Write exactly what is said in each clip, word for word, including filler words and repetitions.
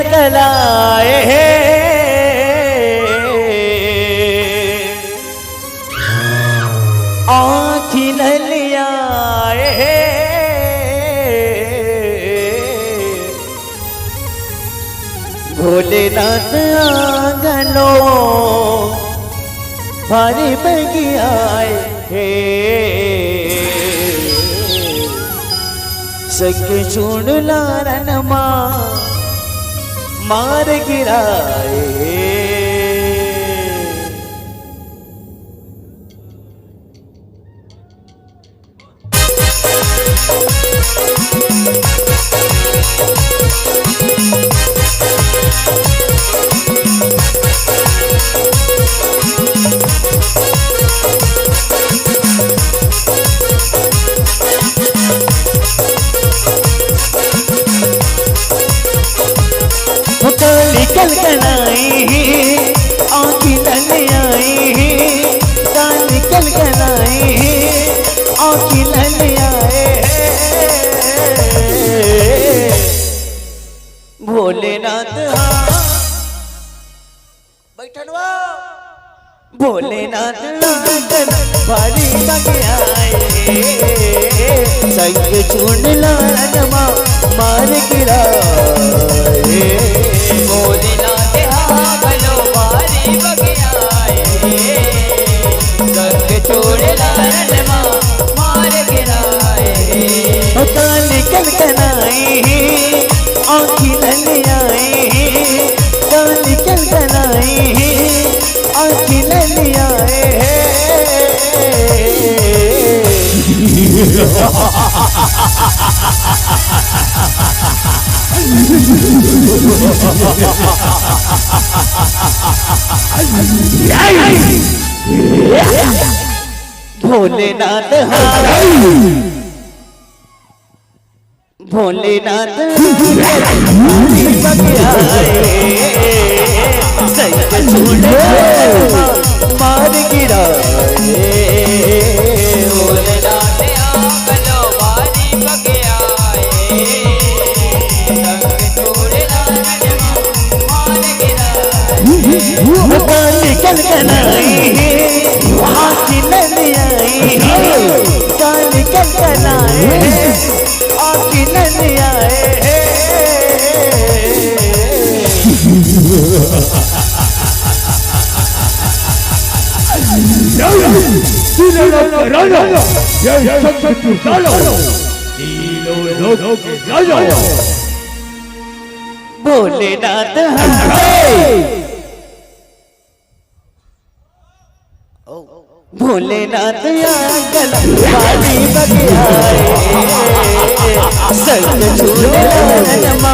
कलाए हे, आँखी ललियाए हे। भोलेनाथ आंगनो भारी बगियाए हे। संग चूड़ लारन मा मार गिराए हे। काली कलकनाई, आँखी ललियाई, काली कलकनाई, आँखी ललियाए। भोलेनाथ हाँ, बैठनवा। भोलेनाथ नाचन भारी बगियाए, संग चूड़ लारन मा मार गिराए। भोलेनाथ हा भलो भारी बगियाए, संग चूड़ लारन मा मार गिराए। ओ काली कलकनाई, आँखी ललियाई, काली कलकनाई, आँखी ललियाए हे। भोलेनाथ हाँ। भोलेनाथ बगियाए, संग चूड़ मार गिराए। भोलेनाथ आंगनो भारी बगियाए, संग चूड़ लारन मा मार गिराए। काली कलकनाई, आँखी ललियाई, काली कलकनाई, आँखी ललियाए हे। तीनों लोक के राजा, जय शंकर तू लालो, तीनों लोक के राजा। भोलेनाथ हंसे। भोलेनाथ आंगन भारी बगियाए, संग चूड़ लारन मा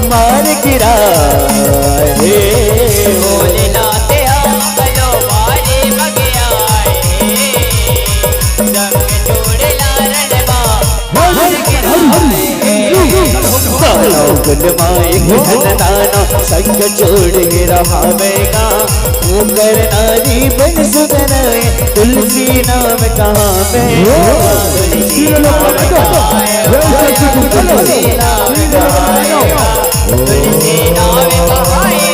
मार गिराए। भोलेनाथ आंगन भारी बगियाए, संग चूड़ लारन मा मार गिराए। बाबा कुल माई धन दाना, संग जोड़ के रहावेगा। ओकर नारी बन सुधराए, तुलसी नाम कहावेगा। तुलसी नाम कहावेगा, तुलसी नाम कहावेगा, तुलसी नाम कहावेगा।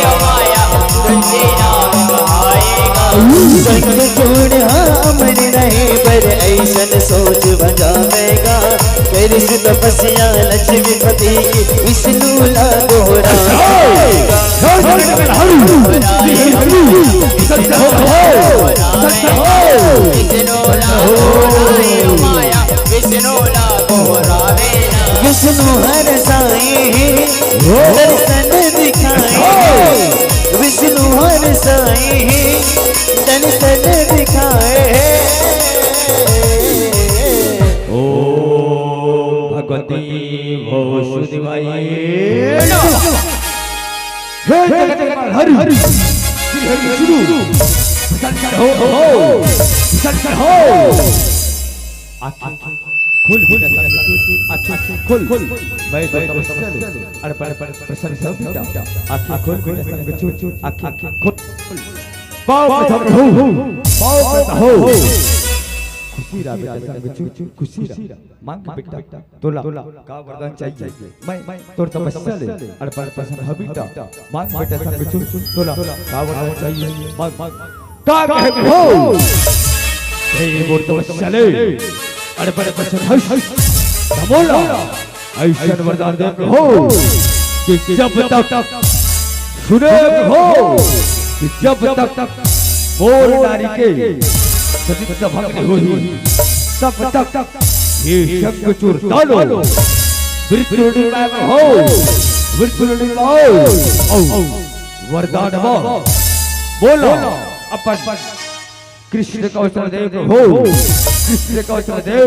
संग जोड़ हमर रहे बर, ऐसन सोच बजावेगा। करिस तपस्या लक्ष्मीपति की, विष्णु ला दोहरावेगा। विष्णु हर साईं दर्शन दिखाए, विष्णु हर साईं दर्शन दिखाए। ओम भगवती वासुदेवाय नमः। हे जगत के हरि, श्री हरि विष्णु, प्रसन्न हो, हो, प्रसन्न हो। आँखें खोल, खोल, आँखें खोल, खोल। मैं तो तपस्या में अर्पण, अर्पण प्रसन्न हो बेटा। आँखें खोल, खोल, संग चूड़, आँखें खोल। पाँव पड़ता प्रभु, पाँव पड़ता हो। खुशी रह बेटा संग चुन, खुशी रह। मांग बेटा तोला का वरदान चाहिए? मैं तोर तपस्या ले अड़पड़ प्रसन्न हबीटा। मांग बेटा संग चुन, तोला का वरदान चाहिए? मांग, मांग। का कहे हो? हे मोर तपस्या ले अड़पड़ प्रसन्न हस। मोला ऐसन वरदान दे हो कि जब तक सुने हो कि जब तक मोर नारी के सतीत्व भंग नहीं होही, तब तक ये शंखचूड़ दानो मृत्यु निर्माण हो, मृत्यु निर्माण हो। वरदान मा बोलो अपन कृष्ण कवच दे हो, कृष्ण कवच दे।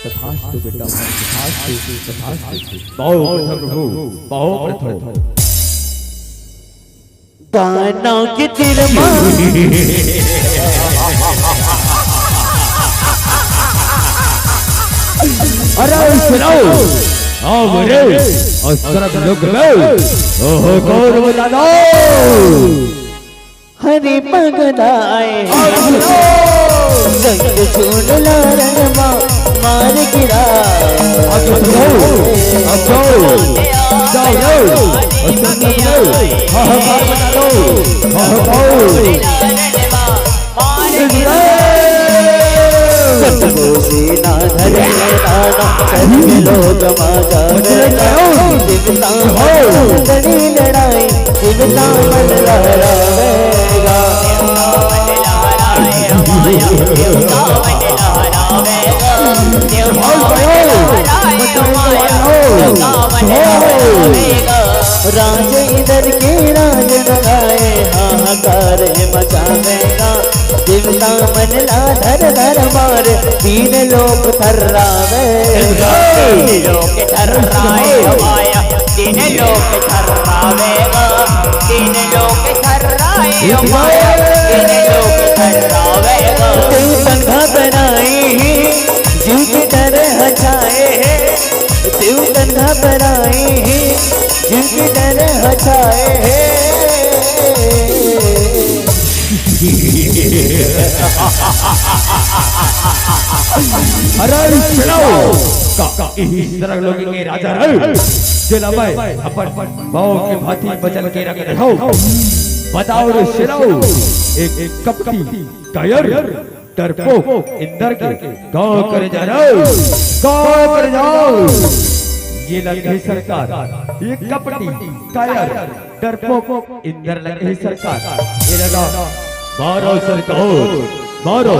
तथास्तु बेटा, तथास्तु, तथास्तु। पाओ प्रथम हो, पाओ प्रथम। दाना के तीर मा। अरे सुनाओ, आओ मेरे अस्त्र लोक में, ओहो कौन बता दो। हरि पगदाए जंग चूड़ लारण मा मार गिरा। सतगो सेना धरे दादा, सर्व लोक मा जावे। देवता हो। लड़ाई जीवता मन लहरावेगा। राज इंद्र के राज लगाए, हाहाकार मचावेगा। जीवता मन ला धर धर मार, तीन लोक थर्रावे। तीन लोक थर्राए माया, तीन लोक थर्रावेगा। तीन लोक थर्राए माया, तीन लोक थर्रावेगा। देवतन घबराए हैं, जीव के डर हछाए हैं। देवतन घबराए हैं, जीव के डर हछाए हैं। अरे सुनाओ, का इही सरग लोक के राजा रहे, जेला मैं अपन बाँव के भांति बचल के रख दे हौं। बताओ रे सुनाओ, एक कपटी कायर डरपोक इंदर के का करे जा रहे, का करे जा। ये लगे सरकार, ये कपटी कायर डरपोक इंदर लगे हे सरकार। ये लगा मारो सरकार, मारो।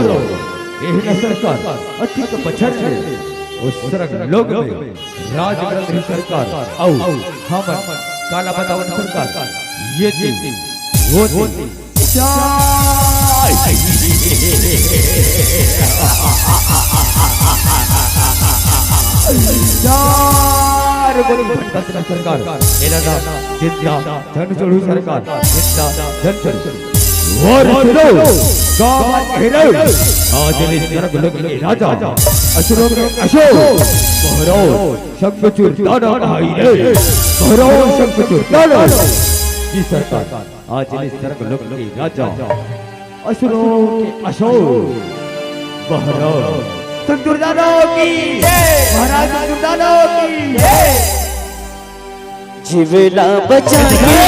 ये ना सरकार, अतिक बछर ले ओ सरग लोक में राज करत हे सरकार। आओ, हमन काला बतावन सरकार। ये ती, वो ती। चार। चार बोली भटकत सरकार। ये लगा जिंदा झन चढ़ू सरकार, जिंदा झन चढ़ू। और सुनो, गाँव हेरो, आज इस सरग लोक के राजा, असुरों के अशोक, भैरव शंखचूड़ दाना भाई रे, भैरव शंखचूड़ दाना। जी सरकार, आज इस सरग लोक के राजा, असुरों के अशोक, भैरव शंखचूड़ दाना की जय, महाराज शंखचूड़ दाना की जय। जीवला बचाए।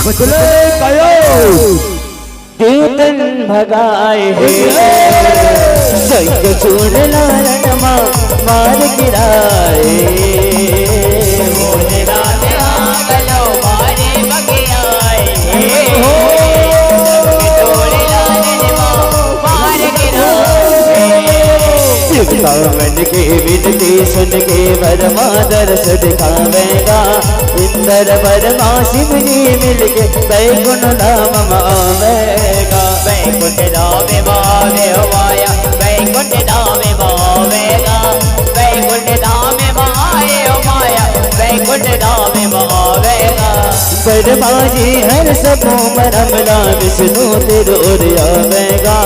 बचले कयो। देवतन भगाए हे। जग चूड़ लालन मा मार गिराए। शिव कामन के विनती सुन के बरमा दरस दिखावेगा। इंदर बरमा शिव जी मिलके बैकुंठ धाम मा आवेगा। बैकुंठ धाम मा आवे हो माया, बैकुंठ धाम मा आवेगा। बैकुंठ धाम मा आवे हो माया, बैकुंठ धाम मा आवेगा। बरमा जी हर सको मरमला विष्णु तेरे ओर आवेगा।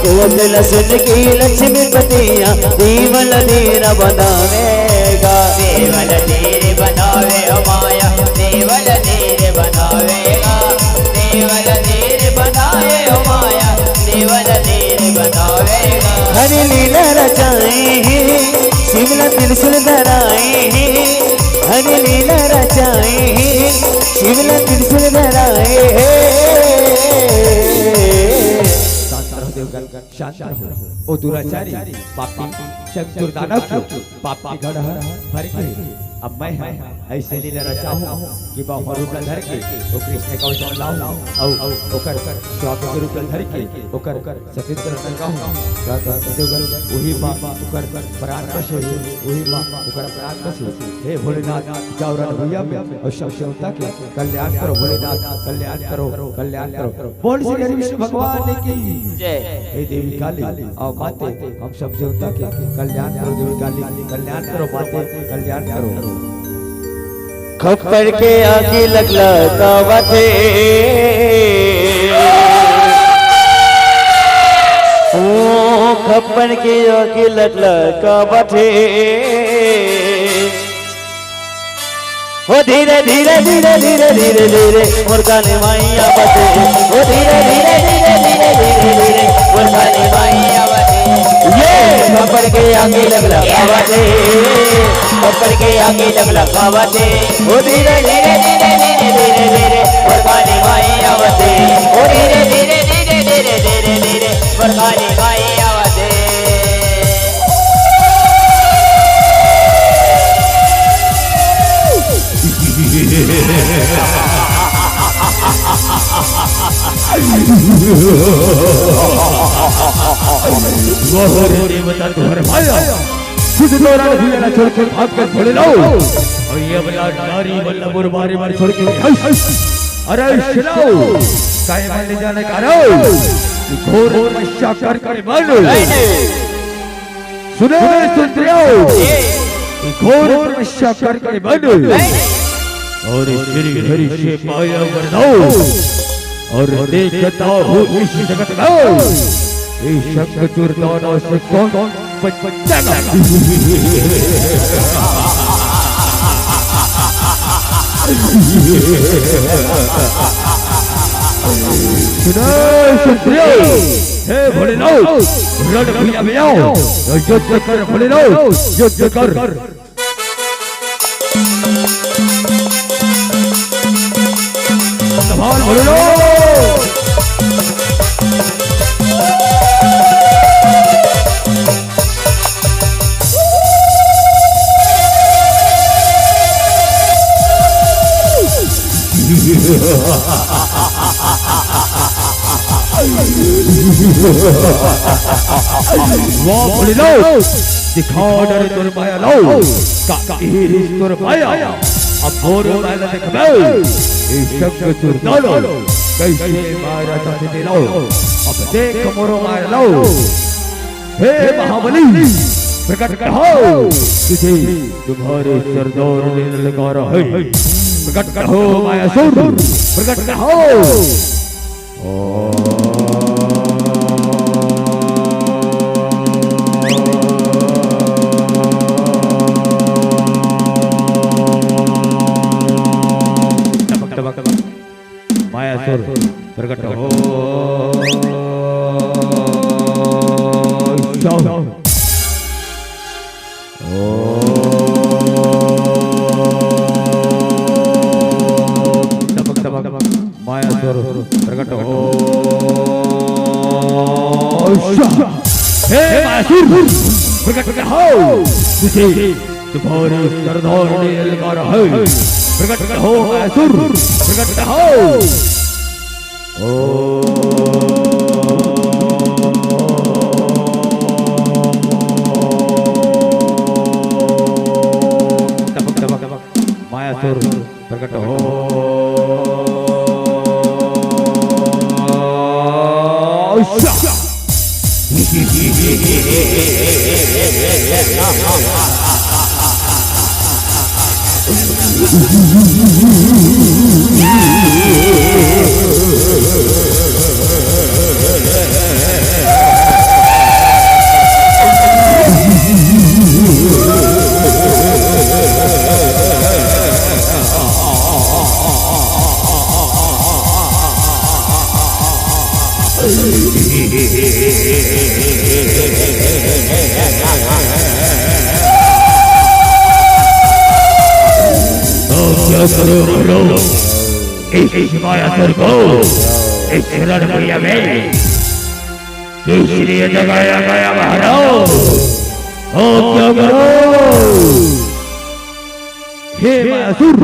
कोथला सुन के लक्ष्मीपतिया देवल धीर बनावेगा। देवल धीर बनावे हो माया, देवल धीर बनावेगा। त्रिशूल धराए हे, हरि लीला रचाए हे, शिव ला त्रिशूल धराए हे। शांत रहो देवगन, शांत रहो। ओ दुराचारी, पापी, शंख चूर दानव के पाप के गढ़ ह भर गे। अब मैं ह अइसे लीला रचाहूँ कि बाहु रूप ला धर के ओ कृष्ण का वचन लाहूँ, अउ ओकर स्वामी के रूप ला धर के ओकर सतीत्व ला नंगाहूँ। का, का, देवगन, उही मा ओकर प्राण बसे, उही मा ओकर प्राण बसे। हे भोलेनाथ, जाओ रण भुइयाँ में अउ सब देवता के कल्याण करो भोलेनाथ, कल्याण करो, कल्याण करो। बोल श्री हरि विष्णु भगवान की जय। हे देवी काली, आओ माते, हम सब देवता के कल्याण करो देवी काली, कल्याण करो माते, कल्याण करो। खप्पर के आगी लगलकावत हे। ओ खप्पर के आगी लगलकावत हे। ओ धीरे धीरे धीरे धीरे धीरे धीरे मोर काली माई आवत हे। ओ धीरे धीरे धीरे धीरे धीरे धीरे मोर काली माई आवत हे। ये खप्पर के आगी लगलकावत हे, खप्पर के आगी लगलकावत हे। ओ धीरे धीरे धीरे धीरे धीरे धीरे मोर काली माई आवत हे। ओ धीरे धीरे धीरे धीरे धीरे धीरे मोर काली माई आवत हे। वाह रे देवता, तुहर माया। कुछ दौरान हुई ना छोड़ के भाग कर भोले लाओ। और ये बला नारी बल्ला बुरबारी मार छोड़ के, अरे सुनाओ, काय मान ले जाने का रो? घोर तपस्या कर कर मन। सुनो सुनते हो, घोर तपस्या करके बन और श्री हरि से माया वरदाओ। और देखता हूँ इस जगत में इस शंख चूर दानव से कौन बच बचेगा। सुनो सुनते हो, हे भोलेनाथ, रण भुइयाँ में आओ, युद्ध कर भोलेनाथ, युद्ध कर। धमाल भोलेनाथ। वाह भोलेनाथ, दिखा डर तोर माया लाओ, का, का इही रिस तोर माया, अब मोर माया देखबे, ए शंख चूर दानव, कैसे माया तोर से दिलाओ, अब देख मोर माया लाओ। हे महाबली, प्रकट हो, तुझे तुम्हारे सरदार ने ललकारा है। प्रकट हो मायासुर, प्रकट हो। टपक, टपक, टपक। मायासुर प्रकट हो। टपक, टपक, मायासुर प्रकट हो। हे मायासुर प्रकट हो। तुझे तुम्हारे सरदार ने ललकारा है। प्रकट हो मायासुर, प्रकट हो। ओम। टपक, टपक, टपक। मायासुर प्रकट हो। करो, करो। इस मायासुर को इस रणभूमि में किस लिए जगाया गया महाराज? हो क्या करो? हे मायासुर,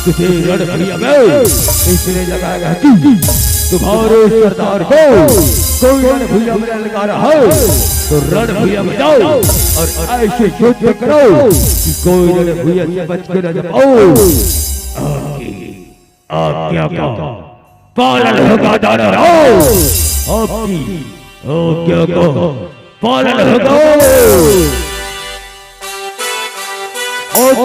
तुझे रणभूमि में इसलिए जगाया गया कि तुम्हारे सरदार को कोई रणभूमि में ललकारा है, तो रणभूमि में जाओ और ऐसे युद्ध करो कि कोई रणभूमि से बच के न जा पाओ। आपकी आज्ञा का पालन होगा दानव राज, आपकी आज्ञा का पालन होगा। और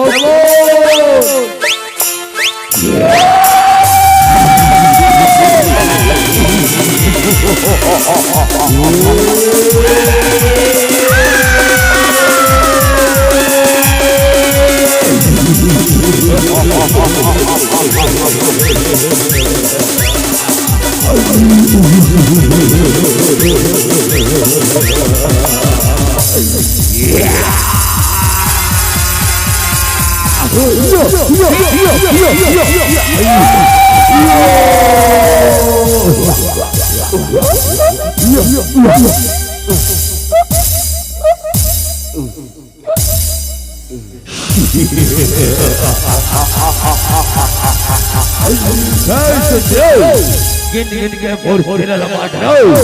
गिन गिन के मोर सिर लपाट रहो।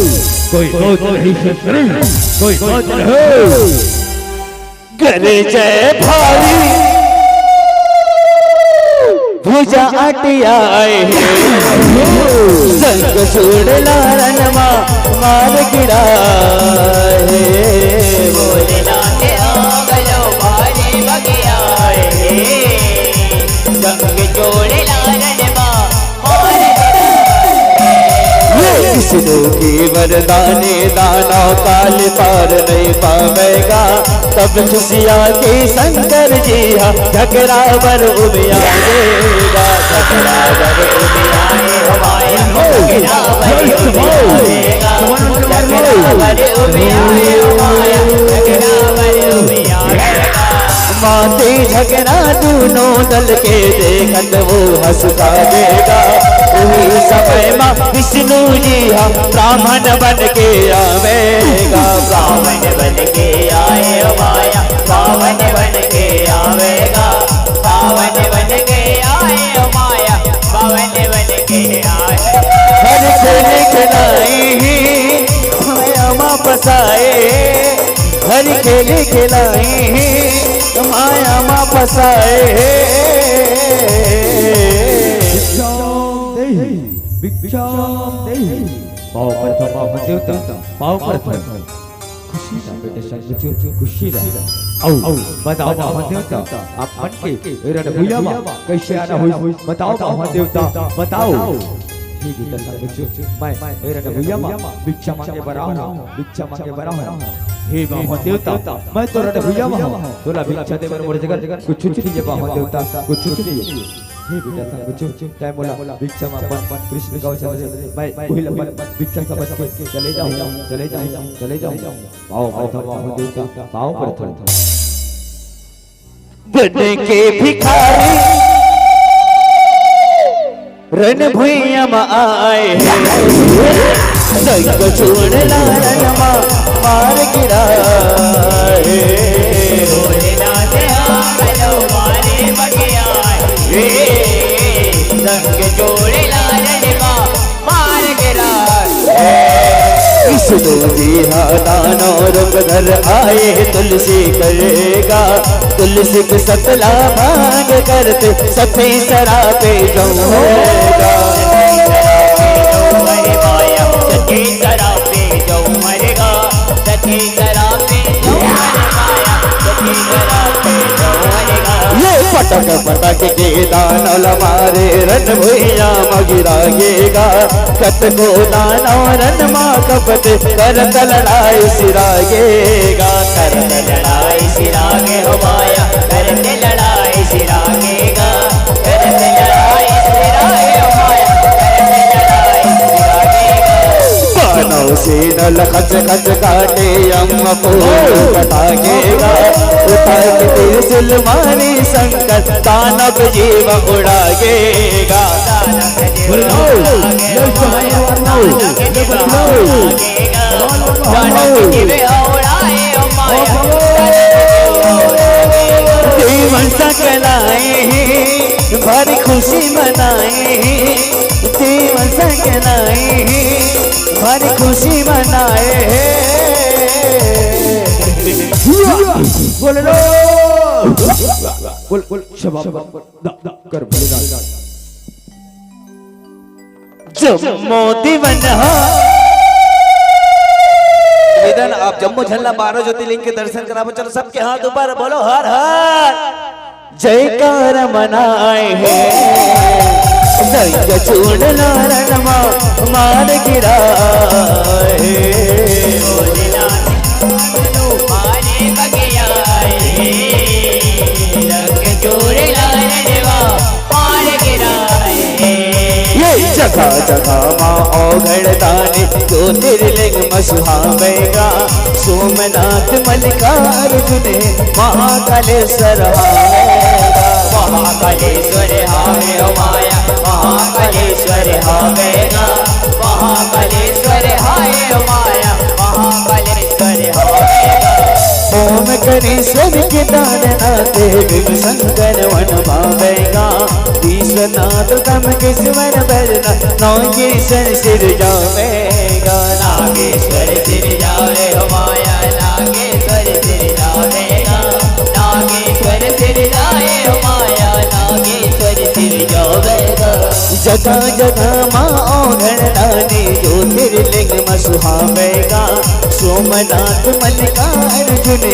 कोई बात नहीं शत्रु, कोई बात नहीं। गरजय भारी भुजा अटियाए हे, संग सूड़ला रनमा मार गिराए हे। भोलेनाथ आ गयो भारी बगियाए हे, संग जोड़ला रनमा ये विष्णु के वरदाने दानव काल पार नहीं पावेगा। तब खुशिया के शंकर जी हा झगड़ा बर उमिया देगा, झगड़ा बर उमिया रे हमाया, झगड़ा बर उमिया देगा, झगड़ा बर उमिया रे हमाया, झगड़ा बर उमिया देगा। माते झगड़ा दूनों दल के देखत वो हंसता देगा। उही समय मा विष्णु जी हा ब्राह्मण बन के आवेगा। ब्राह्मण बन के आए ओ माया, पावन बन के आवेगा। पावन बन के आए ओ माया, पावन बन के आए। हरि खेल खिलाई ही माया मा फसाए, हरि खेल खिलाई ही माया मा फसाए। भिक्षाम देहि, भिक्षाम देहि। पाव परथम पावन देवता, पाव परथम। खुशी ना बेटे संग जो, खुशी ना। आओ, बताओ पावन देवता, आप मन के रणभूया मा कैसे आना होई? बताओ पावन देवता, बताओ। हे बेटा संग जो, मैं रणभूया मा भिक्षा मांगे बर आहूं, भिक्षा मांगे बर आहूं। हे पावन देवता, मैं तो रणभूया मा हूं, तोला भिक्षा दे बर मोर जगह कुछ नहीं हे पावन देवता, कुछ नहीं हे। हे बेटा संग जो, तै मोला भिक्षा मा अपन कृष्ण कवच दे, मैं उही ला अपन भिक्षा समझ के चले जाहूं, चले जाहूं, चले जाहूं। पाव परथम पावन देवता, पाव परथम। बन के भिखारी रणभूया मा आए हे, संग सूड़ला रनमा मार गिराए हे। भोलेनाथ आ गयो भारी बगियाए हे, संग सूड़ला रनमा मार गिराए हे। विष्णु जी हा दानव रूप धर आए, तुलसी करेगा। तुलसी के सतला भांग करते, सती सरापे जऊं मरेगा। सती सरापे जऊं मरेगा, सती सरापे जऊं मरेगा, सती सरापे जऊं मरेगा। ये पटक पटक के दानव ला मारे, रणभूया मा गिराएगा। कतको दानव रण मा कपते, करत लड़ाई सिराएगा। करत लड़ाई सिरागे हो माया, करत लड़ाई सिरागेगा। करत लड़ाई सिरागे हो माया, करत लड़ाई सिरागेगा। बानव सेना ला खच खच काटे, यम को कटागेगा। उठा के तीर मारे शंकर, दानव जीव उड़ाएगा। जीवन सकलाए हैं, भरी खुशी मनाए हैं, जीवन सकलाए हैं, भरी खुशी मनाए हैं। बोल लो। बोल, बोल, शबाब। दा, दा, कर भले दा। जम्मो दीवन हा। निवेदन, आप जम्मो झन ला बारह ज्योतिर्लिंग के दर्शन कराबो। चलो, सबके हाथ ऊपर, बोलो हर हर। जयकार मनाए हैं, संग चूड़ लालन मा मार गिराए। ये जगह जगह मा औघड़ दानी, ज्योतिर्लिंग म सुहावेगा। सोमनाथ मल्लिकार्जुन महाकालेश्वर हावेगा। महाकालेश्वर हावे हो माया, महाकालेश्वर हावेगा। महाकालेश्वर हावे हो माया, महाकालेश्वर हावेगा। ओमकारेश्वर केदारनाथ भीम शंकर मन भावेगा। विश्वनाथ ब्रह्मेश्वर बैजनाथ नागेश्वर सिर जावेगा। नागेश्वर सिर जावे हो माया, नागेश्वर सिर जावेगा। नागेश्वर सिर जावे हो माया, नागेश्वर सिर जावेगा। जगह जगह मा औघड़ दानी, ज्योतिर्लिंग म सुहावेगा। सोमनाथ मल्लिकार्जुन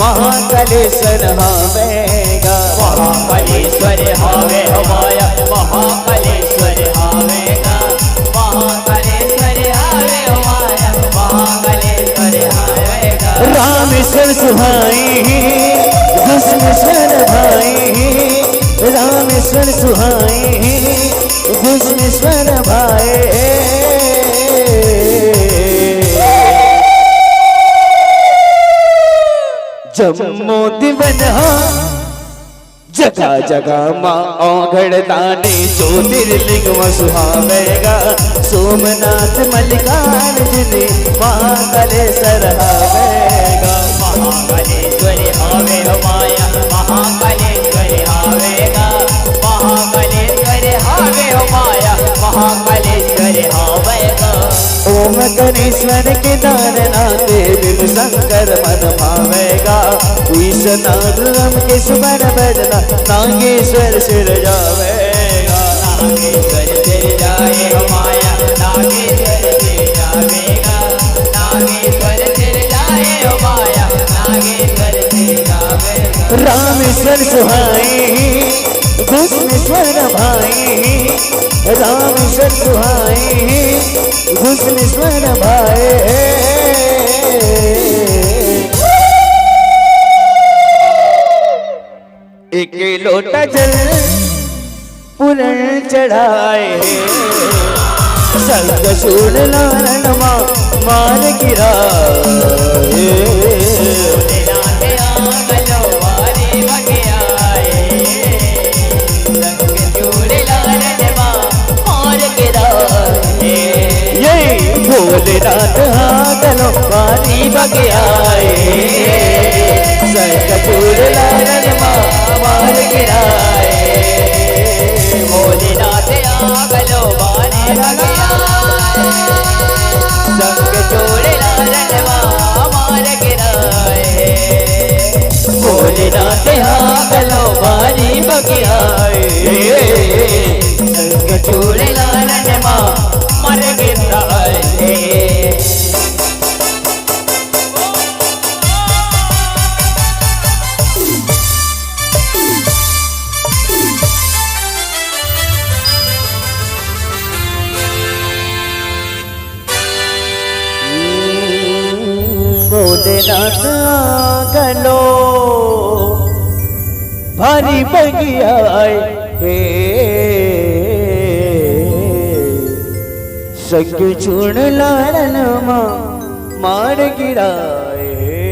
महाकालेश्वर हावेगा। महाकालेश्वर हावे हो माया, महाकालेश्वर हावेगा। महाकालेश्वर हावे हो माया, महाकालेश्वर हावेगा। रामेश्वर सुहाए हैं, भस्मेश्वर भाए हैं। रामेश्वर सुहाए हैं, भस्मेश्वर भाए। जम्मो दीवन हा। जगह जगह मा औघड़ दानी, ज्योतिर्लिंग म सुहावेगा। सोमनाथ मल्लिकार्जुन महाकालेश्वर हावेगा। महाकालेश्वर हावे हो माया, महाकालेश्वर हावेगा। महाकालेश्वर हावे हो माया, महाकालेश्वर हावेगा। ओमकारेश्वर केदारनाथ भीम शंकर मन भावेगा। विश्वनाथ ब्रह्मेश्वर बैजनाथ नागेश्वर सिर जावेगा। नागेश्वर सिर जाए हो माया, नागेश्वर सिर जावेगा। नागेश्वर सिर जाए हो माया, नागेश्वर सिर जावेगा। रामेश्वर सुहाए हैं, भस्मेश्वर भाए हैं। रामेश्वर सुहाए हैं, भस्मेश्वर भाए हैं। एक लोटा जल पूरण चढ़ाए हैं। संग चूड़ लालन मा मार गिराए। ये भोलेनाथ आ गलो बानी बगियाए। संग चूड़ लालन मा मार गिराए। भोलेनाथ आ गलो बानी बगियाए। संग चूड़ लालन मा मार गिराए। भोलेनाथ आ गलो बानी बगियाए। संग चूड़ लालन मा मार गिराए। भोलेनाथ आ गलो भारी बगियाए हे। संग चूड़ लालन मा मार गिराए हे।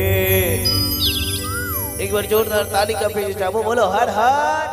पर जोरदार ताली का भेजे जाबो, बोलो हर हर।